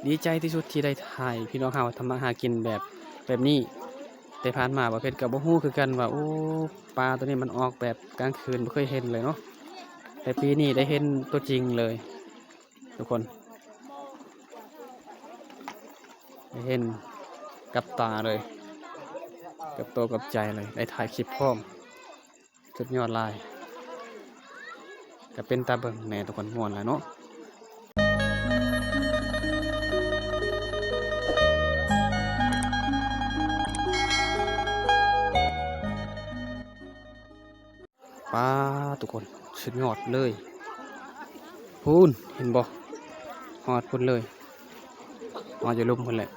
ດີໃຈທີ່ສຸດທີ່ໄດ້ຖ່າຍພີ່ນ້ອງເຮົາທຳມາຫາກິນແບບ ແບບນີ້. ແຕ່ຜ່ານມາບ່າວເພັດກໍບໍ່ຮູ້ຄືກັນວ່າ ໂອ້ ປາໂຕນີ້ມັນອອກແບບກາງຄືນ ບໍ່ເຄີຍເຫັນເລີຍເນາະ. ແຕ່ປີນີ້ໄດ້ເຫັນຕົວຈິງເລີຍທຸກຄົນ ໄດ້ເຫັນກັບຕາເລີຍ ກັບໂຕກັບໃຈເລີຍ ໄດ້ຖ່າຍຄລິບພ້ອມ. ສຸດຍອດຫຼາຍ ກະເປັນຕາເບິ່ງແດ່ທຸກຄົນ ມ່ວນຫຼາຍເນາະ. ປາດ ທຸກຄົນ ສຸດຍອດເລີຍ ພຸ້ນ ເຫັນບໍ່ ຮອດພຸ້ນເລີຍ. ຮອດຢູ່ລຸ່ມພຸ້ນແຫຼະ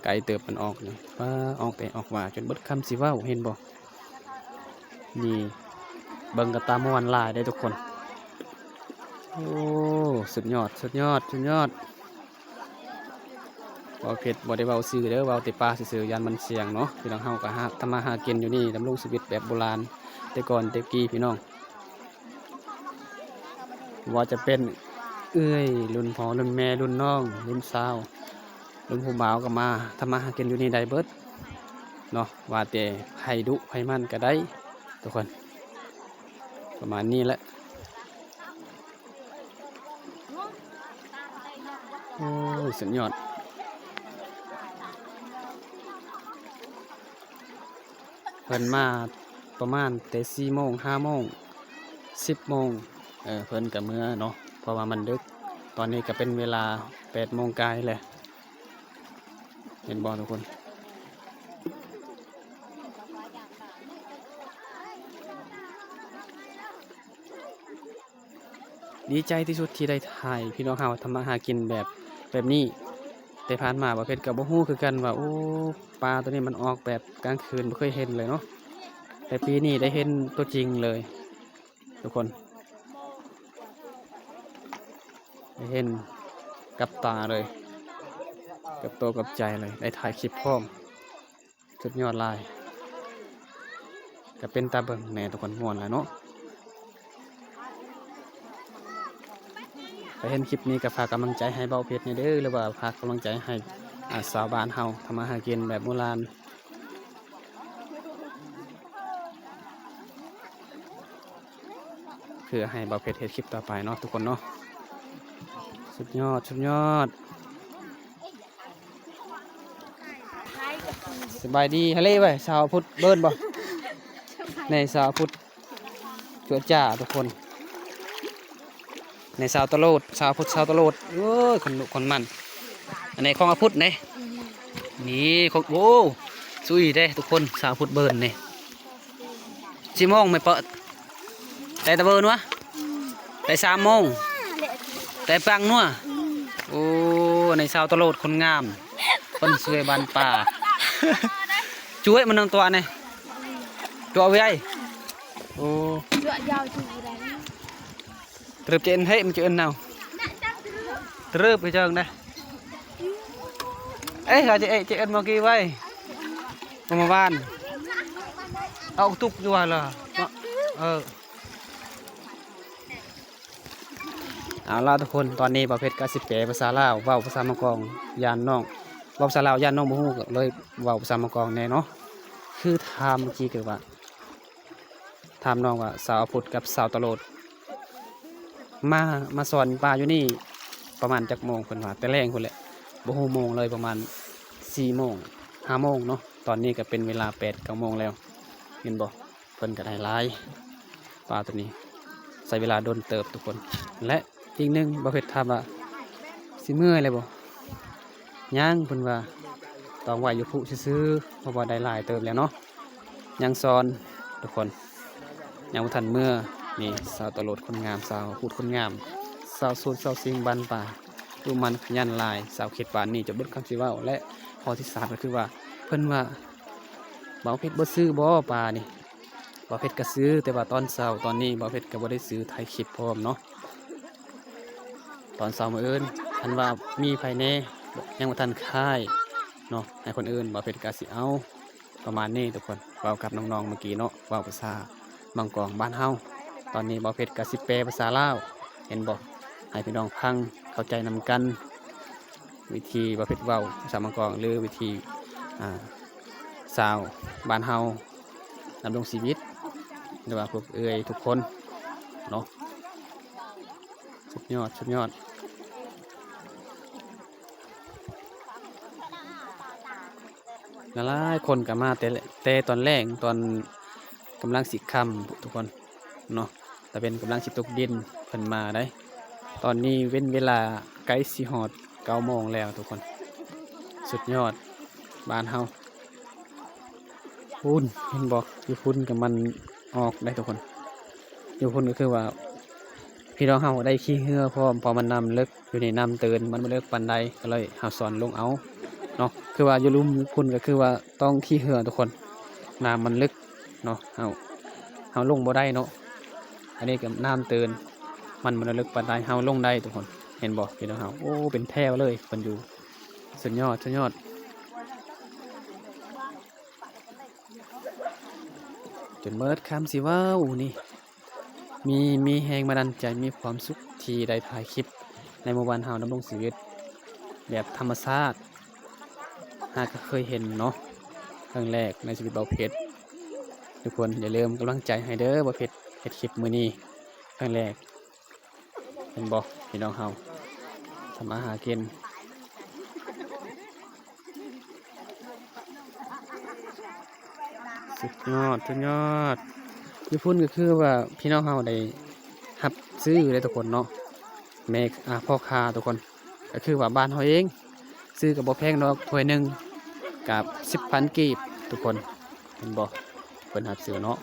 ໄກເຕີບມັນອອກນີ້ ປາ ອອກແຕ່ອອກວ່າຈົນເບິດຄຳຊິເວົ້າ ເຫັນບໍ່ ນີ້ ເບິ່ງກະຕາມ່ວນຫຼາຍເດ້ທຸກຄົນ. ໂອ້ ສຸດຍອດ ສຸດຍອດ ສຸດຍອດ. ບໍ່ເຜັດ ບໍ່ໄດ້ເວົ້າຊື່ເດີ ເວົ້າແຕ່ປາຊື່ໆ ຢ້ານມັນສ່ຽງເນາະ. ພີ່ນ້ອງເຮົາກະຫາ ທຳມາຫາກິນຢູ່ນີ້ ດຳລົງຊີວິດແບບໂບລານ ແຕ່ກ່ອນແຕ່ກີ້ ພີ່ນ້ອງ. ບໍ່ວ່າຈະເປັນເອື້ອຍ ລຸ້ນພໍ່ ລຸ້ນແມ່ ລຸ້ນນ້ອງ ລຸ້ນສາວ ລຸ້ນຜູ້ບ່າວກໍມາທຳມາຫາກິນຢູ່ນີ້ໄດ້ເບິດເນາະ. ວ່າແຕ່ໃຜດຸໃຜໝັ່ນກໍໄດ້ທຸກຄົນ ປະມານນີ້ແຫຼະ. ໂອ້ ສຸດຍອດ. ເພິ່ນມາປະມານແຕ່ສີ່ໂມງ ຫ້າໂມງ ສິບໂມງ ເອີ ເພິ່ນກະເມືອເນາະ ເພາະວ່າມັນດຶກ. ຕອນນີ້ກະເປັນເວລາແປດໂມງກາຍແລ້ວ ເຫັນບໍ່ທຸກຄົນ. ດີໃຈທີ່ສຸດທີ່ໄດ້ຖ່າຍພີ່ນ້ອງເຮົາທຳມາຫາກິນແບບ ແບບນີ້. ແຕ່ຜ່ານມາບ່າວເພັດກໍບໍ່ຮູ້ຄືກັນວ່າ ໂອ້ ປາໂຕນີ້ມັນອອກແບບກາງຄືນ ບໍ່ເຄີຍເຫັນເລີຍເນາະ. ແຕ່ປີນີ້ໄດ້ເຫັນຕົວຈິງເລີຍທຸກຄົນ ໄດ້ເຫັນກັບຕາເລີຍ ກັບໂຕກັບໃຈເລີຍ ໄດ້ຖ່າຍຄລິບພ້ອມ. ສຸດຍອດຫຼາຍ ກະເປັນຕາເບິ່ງແດ່ທຸກຄົນ ມ່ວນຫຼາຍເນາະ. ໃຜເຫັນຄລິບນີ້ກະຝາກກຳລັງໃຈໃຫ້ບ່າວເພັດແດ່ເດີ ຫຼືວ່າຝາກກຳລັງໃຈໃຫ້ ອາ ຊາວບ້ານເຮົາທຳມາຫາກິນແບບໂບລານ ເພື່ອໃຫ້ບ່າວເພັດເຮັດຄລິບຕໍ່ໄປເນາະທຸກຄົນເນາະ. ສຸດຍອດ ສຸດຍອດ. ສະບາຍດີ ຮະເລໄວ້ຍ ຊາວພຸດເບີນບໍ່? ໃນຊາວພຸດຈົວຈາທຸກຄົນ ໃນຊາວຕະໂລດ ຊາວພຸດ ຊາວຕະໂລດ. ໂອ້ຍ ຄົນດຸຄົນໝັ່ນ ອັນນີ້ຂອງອາພຸດເດ້ ນີ້ຂອງ ໂອ້ ຊຸຍເດ້ທຸກຄົນ ຊາວພຸດເບີນນີ້. ຊິໂມງແມ່ນປະ ແຕ່ຕະເບີນວະ ແຕ່ສາມໂມງ ແຕ່ປັງນົວ. ໂອ້ ໃນຊາວຕະໂລດຄົນງາມ ຄົນສວຍບ້ານປ່າ ຊ່ວຍມັນນຳຕົວນີ້ ຕົວເວີຍ. ໂອ້ ເຕີບເຈນເຮ ມັນຈະເອີ້ນເນົາ ເຕີບໄປເຈີງເດ້. ເອ ເຮົາຈະເອ ຈະເອີ້ນມາກີໄວ້ ເມື່ອວານ ເອົາຕຸກຢູ່ວ່າລະ ເອີ. ເອົາລະທຸກຄົນ ຕອນນີ້ບ່າວເພັດກະຊິແປພາສາລາວ ເວົ້າພາສາມະກອງ ຢ້ານນ້ອງ ເວົ້າພາສາລາວ ຢ້ານນ້ອງບໍ່ຮູ້ ກໍເລີຍເວົ້າພາສາມະກອງແດ່ເນາະ. ຄືຖາມເມື່ອກີ້ ຄືວ່າ ຖາມນ້ອງວ່າ ຊາວອາພຸດກັບຊາວຕະໂລດ ມາ ມາສອນປາຢູ່ນີ້ປະມານຈັກໂມງ? ເພິ່ນວ່າແຕ່ແລງພຸ້ນແຫຼະ ບໍ່ຮູ້ໂມງເລີຍ ປະມານສີ່ໂມງ ຫ້າໂມງເນາະ. ຕອນນີ້ກະເປັນເວລາແປດ ເກົ້າໂມງແລ້ວ ເຫັນບໍ່ ເພິ່ນກະໄດ້ຫຼາຍ ປາໂຕນີ້ ໃຊ້ເວລາດົນເຕີບທຸກຄົນ. ແລະ ອີກໜຶ່ງ ບ່າວເພັດຖາມວ່າ ຊິເມື່ອຍແລ້ວບໍ່? ຍັງ ເພິ່ນວ່າ ຕ້ອງໄວ້ຢູ່ພຸຊື່ໆ ເພາະວ່າໄດ້ຫຼາຍເຕີບແລ້ວເນາະ. ຍັງສອນທຸກຄົນ ຍັງບໍ່ທັນເມືອ. ນີ້ ຊາວຕະໂລດຄົນງາມ ຊາວພຸດຄົນງາມ ຊາວໂສດຊາວຊິງບ້ານປ່າ ດຸໝັ່ນຂະຫຍັນຫຼາຍ. ຊາວເຂດບ້ານນີ້ຈະເບິດຄຳຊິເວົ້າ. ແລະ ຂໍ້ທີສາມ ກໍຄືວ່າ ເພິ່ນວ່າ ບ່າວເພັດບໍ່ຊື້ບໍ່ປານີ້? ບ່າວເພັດກໍຊື້ ແຕ່ວ່າຕອນເຊົ້າ ຕອນນີ້ບ່າວເພັດກໍບໍ່ໄດ້ຊື້ ຖ່າຍຄລິບພ້ອມເນາະ. ຕອນເຊົ້າມື້ອື່ນ ຄັນວ່າມີໃຜແດ່ ຍັງບໍ່ທັນຂາຍເນາະ ໃຫ້ຄົນອື່ນ ບ່າວເພັດກໍຊິເອົາ. ປະມານນີ້ທຸກຄົນ ເວົ້າກັບນ້ອງໆເມື່ອກີ້ເນາະ ເວົ້າພາສາມັງກອງບ້ານເຮົາ. ຕອນນີ້ບ່າວເພັດກໍຊິແປພາສາລາວ ເຫັນບໍ່ ໃຫ້ພີ່ນ້ອງຟັງເຂົ້າໃຈນຳກັນ. ວິທີບໍ່ຜິດເວົ້າສາວມັງກອງ ຫຼື ວິທີ ອ່າ ຊາວບ້ານເຮົາດຳລົງຊີວິດ ຫຼືວ່າພວກເອື້ອຍທຸກຄົນເນາະ. ສຸດຍອດ ສຸດຍອດ. ຫຼາຍໆຄົນກໍມາແຕ່ ແຕ່ຕອນແລງ ຕອນກຳລັງຊິຄ່ຳ ທຸກຄົນເນາະ, ຕາເວັນກຳລັງຊິຕົກດິນ ເພິ່ນມາໄດ໋. ຕອນນີ້ເປັນເວລາໃກ້ຊິຮອດເກົ້າໂມງແລ້ວ ທຸກຄົນ. ສຸດຍອດ ບ້ານເຮົາ. ພຸ້ນ ເຫັນບໍ່? ຢູ່ພຸ້ນກໍມັນອອກໄດ໋ ທຸກຄົນ. ຢູ່ພຸ້ນກໍຄືວ່າ ພີ່ນ້ອງເຮົາໄດ້ຂີ່ເຮືອພ້ອມ ເພາະມັນນ້ຳເລິກ, ຢູ່ນີ້ນ້ຳຕື້ນ ມັນບໍ່ເລິກປານໃດ ກໍເລີຍເຮົາຊ່ອນລົງເອົາເນາະ. ຄືວ່າຢູ່ລຸ່ມພຸ້ນກໍຄືວ່າຕ້ອງຂີ່ເຮືອ ທຸກຄົນ, ນ້ຳມັນເລິກເນາະ, ເຮົາ ເຮົາລົງບໍ່ໄດ້ເນາະ. ອັນນີ້ກໍນ້ຳຕື້ນ ມັນບໍ່ໄດ້ເລິກປານໃດ ເຮົາລົງໄດ້ ທຸກຄົນ. ເຫັນບໍ່ ພີ່ນ້ອງເຮົາ? ໂອ້ ເປັນແຖວເລີຍ ເພິ່ນຢູ່. ສຸດຍອດ ສຸດຍອດ. ຈົນເໝິດຄຳຊິເວົ້ານີ້ ມີ ມີແຮງບັນດານໃຈ ມີຄວາມສຸກທີ່ໄດ້ຖ່າຍຄລິບໃນໝູ່ບ້ານເຮົາດຳລົງຊີວິດແບບທຳມະຊາດ. ຫາກະເຄີຍເຫັນເນາະ ຄັ້ງແລກໃນຊີວິດບ່າວເພັດ. ທຸກຄົນຢ່າລືມກຳລັງໃຈໃຫ້ເດີ ບ່າວເພັດເຮັດຄລິບມື້ນີ້ຄັ້ງແລກ. ເຫັນບໍ່ ພີ່ນ້ອງເຮົາ ທຳມາຫາກິນ. ສຸດຍອດ ສຸດຍອດ. ຢູ່ພຸ້ນກໍຄືວ່າພີ່ນ້ອງເຮົາໄດ້ຮັບຊື້ເດ້ ທຸກຄົນເນາະ, ແມ່ ອ່າ ພໍ່ຄ້າ ທຸກຄົນ. ກໍຄືວ່າບ້ານເຮົາເອງ ຊື້ກໍບໍ່ແພງດອກ ຖ້ວຍໜຶ່ງກໍສິບພັນກີບ ທຸກຄົນ. ເຫັນບໍ່ ເພິ່ນຮັບຊື້ເນາະ.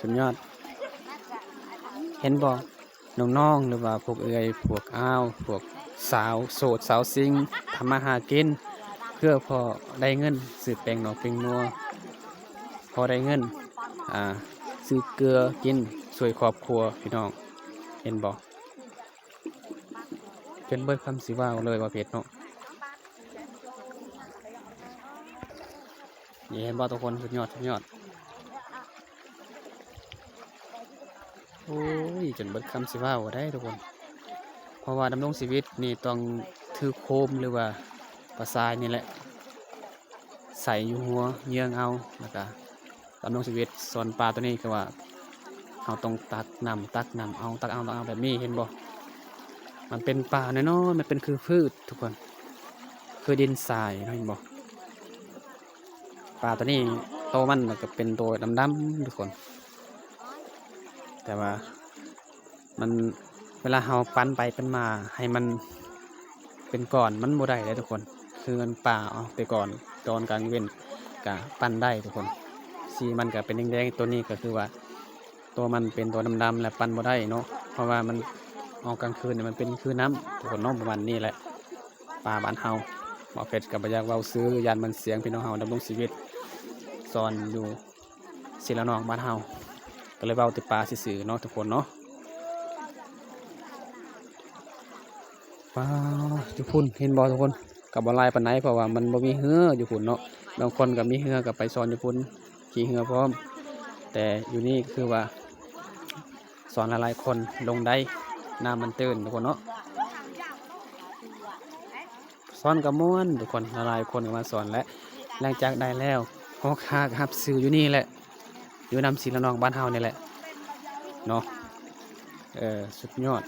ສຸດຍອດ. ເຫັນບໍ່ ນ້ອງໆ ຫຼືວ່າພວກເອື້ອຍ ພວກອ້າວ ພວກສາວໂສດ ສາວຊິງ ທຳມາຫາກິນ ເພື່ອພໍໄດ້ເງິນຊື້ແປ້ງໜອກແປ້ງນົວ ພໍໄດ້ເງິນ ອ່າ ຊື້ເກືອກິນ ຊ່ວຍຄອບຄົວ ພີ່ນ້ອງ. ເຫັນບໍ່? ຈົນເບິດຄຳຊິເວົ້າເລີຍວ່າເຜັດເນາະ. ນີ້ເຫັນບໍ່ທຸກຄົນ? ສຸດຍອດ ສຸດຍອດ. ໂອ້ຍ ຈົນເບິດຄຳຊິເວົ້າໄດ້ທຸກຄົນ, ເພາະວ່າດຳລົງຊີວິດນີ້ຕ້ອງຖືໂຄມ ຫຼືວ່າປາຊາຍນີ້ແຫຼະ ໃສ່ຢູ່ຫົວເຍືອງເອົາ ແລ້ວກະ ດຳລົງຊີວິດ ສ່ວນປາໂຕນີ້ຄືວ່າເຮົາຕ້ອງຕັກນ້ຳ ຕັກນ້ຳເອົາ ຕັກເອົາ ຕັກເອົາແບບນີ້ ເຫັນບໍ່? ມັນເປັນປານ້ອຍໆ ມັນເປັນຄືພືດທຸກຄົນ ຄືດິນຊາຍເນາະ ເຫັນບໍ່? ປາໂຕນີ້ໂຕມັນກໍເປັນໂຕດຳໆ ທຸກຄົນ ແຕ່ວ່າ ມັນ ເວລາເຮົາປັ່ນໄປປັ່ນມາໃຫ້ມັນເປັນກ້ອນ ມັນບໍ່ໄດ້ເດ້ທຸກຄົນ. ຄືມັນປ່າເອົາແຕ່ກ່ອນ ຕອນກາງເວັນກະປັ່ນໄດ້ທຸກຄົນ, ສີມັນກະເປັນແດງໆ. ໂຕນີ້ກໍຄືວ່າ ໂຕມັນເປັນໂຕດຳໆ ແລະ ປັ່ນບໍ່ໄດ້ເນາະ, ເພາະວ່າມັນອອກກາງຄືນ ມັນເປັນຄືນ້ຳທຸກຄົນເນາະ. ປະມານນີ້ແຫຼະ ປ່າບ້ານເຮົາ. ບ່າວເພັດກໍບໍ່ຢາກເວົ້າຊື່ ຢ້ານມັນສຽງພີ່ນ້ອງເຮົາດຳລົງຊີວິດ ສອນຢູ່ ສີລະນອງບ້ານເຮົາ ກໍເລີຍເວົ້າແຕ່ປາຊື່ໆເນາະທຸກຄົນເນາະ. ປາ ຢູ່ພຸ້ນເຫັນບໍ່ທຸກຄົນ? ກໍບໍ່ຫຼາຍປານໃດ ເພາະວ່າມັນບໍ່ມີເຮືອຢູ່ພຸ້ນເນາະ. ບາງຄົນກໍມີເຮືອກໍໄປຊ່ອນຢູ່ພຸ້ນ ຂີ່ເຮືອພ້ອມ, ແຕ່ຢູ່ນີ້ຄືວ່າຊ່ອນຫຼາຍໆຄົນລົງໄດ້ ນ້ຳມັນຕື້ນທຸກຄົນເນາະ. ຊ່ອນກໍມ່ວນທຸກຄົນ ຫຼາຍໆຄົນກໍມາຊ່ອນ ແລະ ຫຼັງຈາກໄດ້ແລ້ວ ພໍ່ຄ້າກໍຮັບຊື້ຢູ່ນີ້ແຫຼະ ຢູ່ນຳສີລະນອງບ້ານເຮົານີ້ແຫຼະເນາະ. ເອີ ສຸດຍອດ.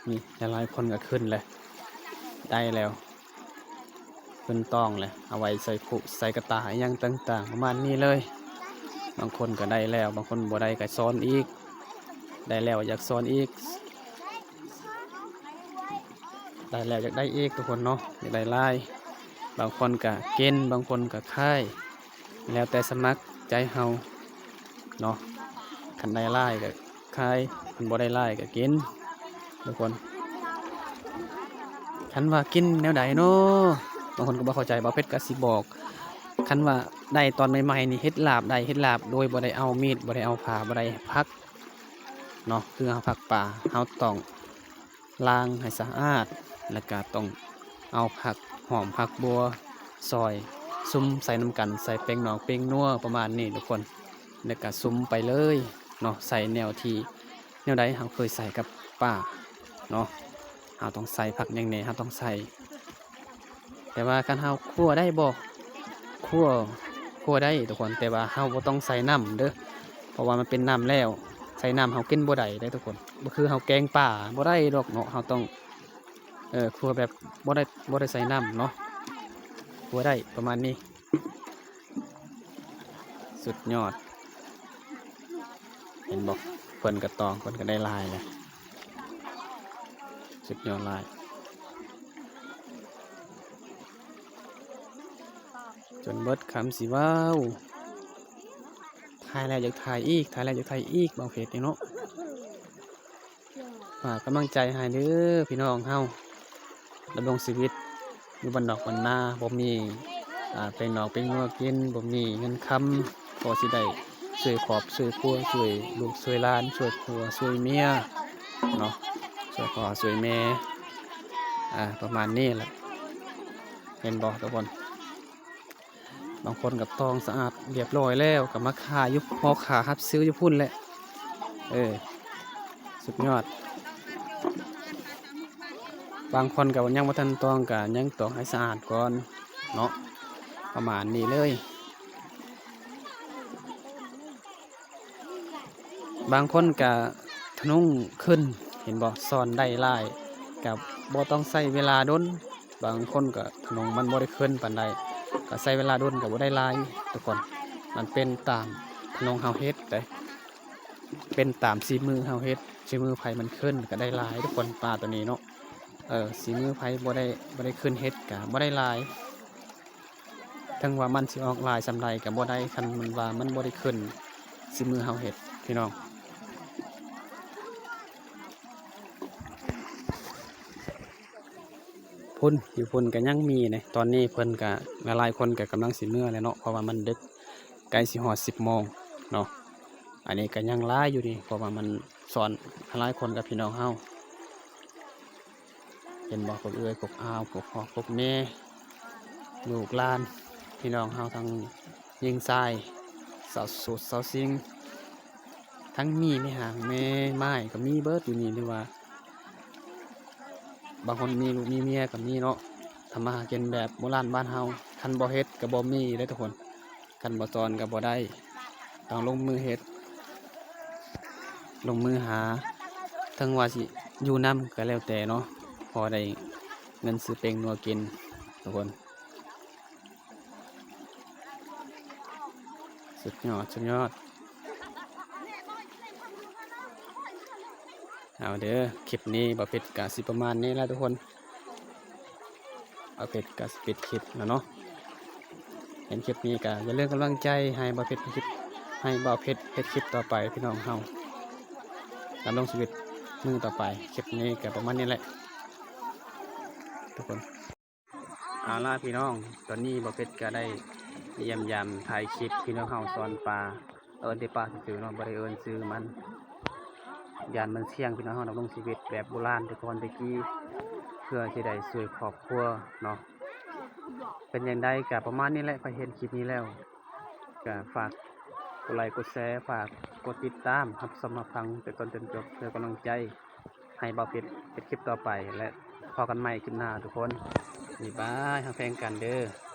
ນີ້ຫຼາຍໆຄົນກໍຂຶ້ນແຫຼະ ໄດ້ແລ້ວ. ເພິ່ນຕ້ອງແຫຼະ ເອົາໄວ້ໃສ່ຄຸໃສ່ກະຕ່າອີ່ຫຍັງຕ່າງໆ ປະມານນີ້ເລີຍ. ບາງຄົນກໍໄດ້ແລ້ວ ບາງຄົນບໍ່ໄດ້ກໍຊ່ອນອີກ, ໄດ້ແລ້ວຢາກຊ່ອນອີກ, ໄດ້ແລ້ວຢາກໄດ້ອີກທຸກຄົນເນາະ, ຢາກໄດ້ຫຼາຍ. ບາງຄົນກໍກິນ ບາງຄົນກໍຂາຍ ແລ້ວແຕ່ສະໝັກໃຈເຮົາເນາະ. ຄັນໄດ້ຫຼາຍກໍຂາຍ ຄັນບໍ່ໄດ້ຫຼາຍກໍກິນທຸກຄົນ. ຄັນວ່າກິນແນວໃດເນາະ ບາງຄົນກໍບໍ່ເຂົ້າໃຈ ບ່າວເພັດກໍຊິບອກ. ຄັນວ່າໄດ້ຕອນໃໝ່ໆນີ້ ເຮັດລາບໄດ້ ເຮັດລາບໂດຍບໍ່ໄດ້ເອົາມີດ ບໍ່ໄດ້ເອົາພ້າ ບໍ່ໄດ້ຜັກເນາະ. ຄືເຮົາຜັກປາ ເຮົາຕ້ອງ ລ້າງໃຫ້ສະອາດ ແລ້ວກະຕ້ອງເອົາຜັກຫອມຜັກບົວຊອຍ ສຸມໃສ່ນຳກັນ ໃສ່ແປ້ງໜອກແປ້ງນົວ ປະມານນີ້ທຸກຄົນ. ແລ້ວກະສຸມໄປເລີຍເນາະ ໃສ່ແນວທີ່ ນວໃດ ເຮົາເຄີຍໃສ່ກັບປາເນາະ ເຮົາຕ້ອງໃສ່ຜັກຫຍັງແດ່ ເຮົາຕ້ອງໃສ່ ແຕ່ວ່າຄັນເຮົາຂົ້ວໄດ້ບໍ່? ຂົ້ວ ຂົ້ວໄດ້ທຸກຄົນ ແຕ່ວ່າເຮົາບໍ່ຕ້ອງໃສ່ນ້ຳເດີ້ ເພາະວ່າມັນເປັນນ້ຳແລ້ວ ໃສ່ນ້ຳເຮົາກິນບໍ່ໄດ້ເດ້ທຸກຄົນ ບໍ່ຄືເຮົາແກງປາ ບໍ່ໄດ້ດອກເນາະ ເຮົາຕ້ອງ ເອີ ຂົ້ວແບບບໍ່ໄດ້ ບໍ່ໄດ້ໃສ່ນ້ຳເນາະ ຂົ້ວໄດ້ປະມານນີ້. ສຸດຍອດ ເຫັນບໍ່? ເພິ່ນກະຕອງ ເພິ່ນກະໄດ້ຫຼາຍແຫຼະ ສຸດຍອດຫຼາຍ ຈົນເບິດຄຳຊິເວົ້າ ຖ່າຍແລ້ວຢາກຖ່າຍອີກ ຖ່າຍແລ້ວຢາກຖ່າຍອີກ ບ່າວເພັດນີ້ເນາະ. ຝາກກຳລັງໃຈໃຫ້ເດີ້ພີ່ນ້ອງເຮົາ ດຳລົງຊີວິດຢູ່ບ້ານນອກບ້ານນາ ບໍ່ມີ ອາ ແປ້ງນອກແປ້ງນົວກິນ ບໍ່ມີເງິນຄຳ ພໍຊິໄດ້ຊ່ວຍຄອບຊ່ວຍຄົວ ຊ່ວຍລູກຊ່ວຍຫຼານ ຊ່ວຍຜົວຊ່ວຍເມຍເນາະ ຊ່ວຍພໍ່ຊ່ວຍແມ່ ອາ ປະມານນີ້ແຫຼະ ເຫັນບໍ່ທຸກຄົນ? ບາງຄົນກໍຕອງສະອາດລຽບລ້ອຍແລ້ວ ກໍມາຂາຍຢູ່ຫໍຂາ ຮັບຊື້ຢູ່ພຸ້ນແຫຼະ ເອີ ສຸດຍອດ. ບາງຄົນກໍຍັງບໍ່ທັນຕອງ ກໍຍັງຕອງໃຫ້ສະອາດກ່ອນເນາະ ປະມານນີ້ເລີຍ. ບາງຄົນກະທະນົງຂຶ້ນ ເຫັນບໍ່ ຊ້ອນໄດ້ຫຼາຍ ກະບໍ່ຕ້ອງໃຊ້ເວລາດົນ. ບາງຄົນກະທະນົງມັນບໍ່ໄດ້ຂຶ້ນປານໃດ ກະໃຊ້ເວລາດົນກະບໍ່ໄດ້ຫຼາຍທຸກຄົນ. ມັນເປັນຕາມທະນົງເຮົາເຮັດເດ້ ເປັນຕາມສີມືເຮົາເຮັດ ສີມືໃຜມັນຂຶ້ນກະໄດ້ຫຼາຍທຸກຄົນ. ປາໂຕນີ້ເນາະ ເອີ ສີມືໃຜບໍ່ໄດ້ ບໍ່ໄດ້ຂຶ້ນເຮັດກະບໍ່ໄດ້ຫຼາຍ. ເຖິງວ່າມັນຊິອອກຫຼາຍສ່ຳໃດກໍບໍ່ໄດ້ ຄັນມັນວ່າມັນບໍ່ໄດ້ຂຶ້ນສີມືເຮົາເຮັດພີ່ນ້ອງ. ພຸ້ນ ຢູ່ພຸ້ນກໍຍັງມີເດ້ ຕອນນີ້ເພິ່ນກໍຫຼາຍໆຄົນກໍກຳລັງຊິເມືອແລ້ວເນາະ ເພາະວ່າມັນດຶກ ໃກ້ຊິຮອດສິບໂມງເນາະ. ອັນນີ້ກໍຍັງຫຼາຍຢູ່ນີ້ ເພາະວ່າມັນຊ້ອນຫຼາຍຄົນກັບພີ່ນ້ອງເຮົາ. ເຫັນບໍ່ ພວກເອື້ອຍ ພວກອ້າວ ພວກພໍ່ ພວກແມ່ ລູກຫຼານ ພີ່ນ້ອງເຮົາທັງຍິງຊາຍ ຊາວໂສດ ຊາວຊິງ ທັງມີແມ່ຮ້າງແມ່ໝ້າຍກໍມີເບິດຢູ່ນີ້ ຫຼືວ່າບາງຄົນມີລູກມີເມຍກໍມີເນາະ. ທຳມາຫາກິນແບບໂບລານບ້ານເຮົາ ຄັນບໍ່ເຮັດກໍບໍ່ມີເດ້ທຸກຄົນ. ຄັນບໍ່ສອນກໍບໍ່ໄດ້ ຕ້ອງລົງມືເຮັດ ລົງມືຫາ ເຖິງວ່າຊິຢູ່ນຳກໍແລ້ວແຕ່ເນາະ ພໍໄດ້ເງິນຊື້ແປ້ງນົວກິນທຸກຄົນ. ສຸດຍອດ ສຸດຍອດ. ເອົາເດີ້ ຄລິບນີ້ບ່າວເພັດກະຊິປະມານນີ້ແຫຼະທຸກຄົນ. ບ່າວເພັດກະຊິປິດຄລິບແລ້ວເນາະ. ເຫັນຄລິບນີ້ກະຢ່າລືມກຳລັງໃຈໃຫ້ບ່າວເພັດເຮັດຄລິບ ໃຫ້ບ່າວເພັດເຮັດຄລິບຕໍ່ໄປພີ່ນ້ອງເຮົາ ດຳລົງຊີວິດມື້ຕໍ່ໄປ. ຄລິບນີ້ກະປະມານນີ້ແຫຼະທຸກຄົນ. ເອົາລະພີ່ນ້ອງ ຕອນນີ້ບ່າວເພັດກະໄດ້ຢ້ຽມຢາມຖ່າຍຄລິບພີ່ນ້ອງເຮົາສອນປາ ເອີ້ນແຕ່ປາຊື່ໆເນາະ ບໍ່ໄດ້ເອີ້ນຊື່ມັນ ຢ້ານມັນສ່ຽງພີ່ນ້ອງເຮົາດຳລົງຊີວິດແບບໂບລານແຕ່ກ່ອນແຕ່ກີ້ ເພື່ອຊິໄດ້ຊ່ວຍຄອບຄົວເນາະ. ເປັນຈັ່ງໃດກະປະມານນີ້ແຫຼະ ໃຜເຫັນຄລິບນີ້ແລ້ວກະຝາກກົດໄລກົດແຊ ຝາກກົດຕິດຕາມ ຮັບຊົມຮັບຟັງແຕ່ຕົ້ນຈົນຈົບ ເພື່ອກຳລັງໃຈ ໃຫ້ບ່າວເພັດເຮັດຄລິບຕໍ່ໄປ ແລະ ພໍ້ກັນໃໝ່ຄລິບໜ້າທຸກຄົນ. ບາຍບາຍ ຮັກແພງກັນເດີ້.